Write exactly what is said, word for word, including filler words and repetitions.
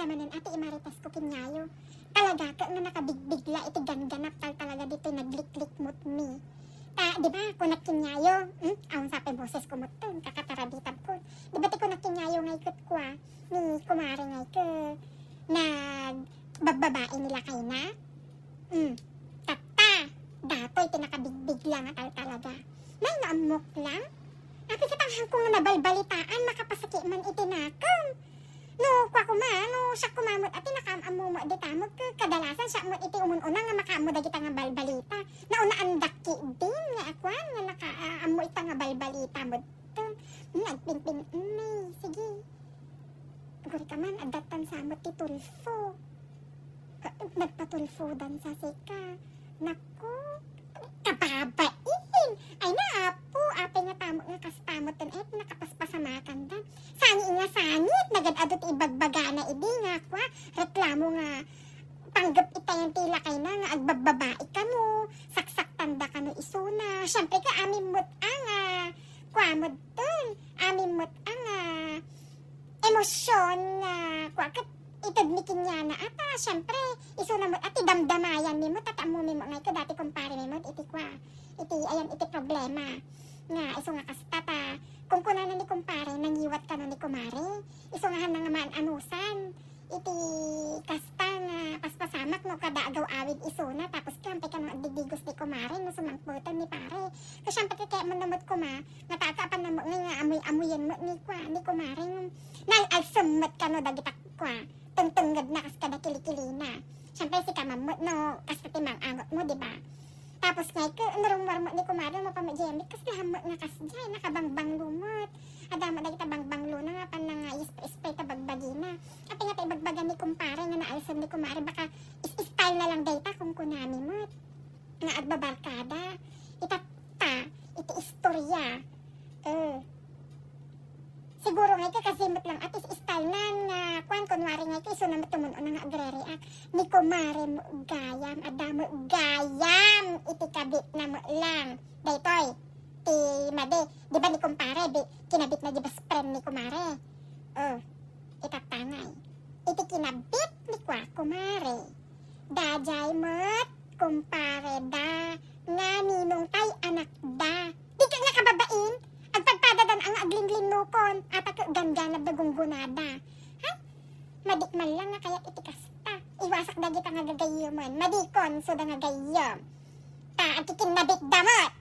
Manen a ti imarites ko ken yayo. Talaga ket nga nakabigbigla iti gangganap tal talaga ditoy nagliklikmutmi. Ta, di ba, kunak ken yayo, hmm? Awan sa pay boses ko metten, kakatarabitab ko. Di ba ti kunak ken yayo ngay ket kua, ni kumare ngay ket nagbabbabae ni lakayna? Hmm. Tatta, datoy ti nakabigbigla nga tal talaga. Nay, no ammok lang? Apay ket ahanko nga nabalbalitaan, makapasakit man iti nakem. No, kua koma, no, siak koma met a ti nakaam-ammo met dita met, kadalasan siak met iti umun-una nga makaammo dagita nga balbalita. Naunaandak ketdin nga akuan nga nakaammo ita nga balbalita met. Hmm, agpinpin-, hmm, sige. Agurika man, adda tansa met ti tulfo. Ka-, nagpatulfodan sa sika. Naku, kababain! Ay na, apo, apay nga tamo nga kasta met ten, eh, nakapaspasamakan da. Sangit nga sangit, nagad-adu ti ibagbagana idi nga, kua, reklamo nga panggep itayan ti lakayna nga agbabbabae kano, saksaktan da kano isuna. Siyempre ka, amin met a nga, kua met ten, amin met a nga, emosyon nga, kua, ket itedmi kenkuana, ata, siyempre, isuna met a ti damdamayanmi met, ta ammomi met ngay ket dati kumparemi met iti, kua, iti, ayan, iti problema. Nga, isu nga kasta ta, kunkunana ni kumpare, nangiwat kano ni kumare. Isu nga hanna nga maan-anusan iti kasta nga paspasamak no kada agaw-awid isuna, tapos ket ampay kano agdidigos ni kumare no sumangpeten ni pare. Ket siyempre, kaya mo namot koma, nga ta-, kapan na mo nga, nga amoy-amoyen mo ni, kua, ni kumare, nga nal-alsem met kano dagita, kua, tengtengngedna kas kada kilikilina. Siyempre, sika man met no, kasta ti mang-angot mo, di ba? Tapos ngay ket, narummuar met ni kumare, mapamadiay met, kasla met nga kasdiay, nakabangbanglo met. Adda met dagita bangbanglo na nga, pan nga spray-spray ta bagbagina. Apay nga ta ibagbaga ni kumpare nga naalsem ni kumare, baka is-style na lang dayta, kunkunami met. Nga agbabarkada. Itatta, iti istorya. Eh. Siguro ngay ket kasi met lang a ti is-style nan nga, kuan, kunwari ngay ket isuna met ti umun-una nga agre-react. Ni kumare mo gayam, adda mo gayam, iti kabitna met lang. Daytoy, ti madi, di ba ni kumpare, bi-, kinabitna di best friend ni kumare. Oh, itatta ngay. Iti kinabit ni kua kumare. Daydiay met, kumpare da, nga ninong tay anak da. Di ket nga kababain, agpadpadadan a nga aglinglinnukon, ata ket gangganab da gunggunada. Ha? Madik man lang nga kayat iti kasta. Iwasak dagita nga gagayumen. Madikon, suda nga gayyem. Ta, agkikinnabit da met.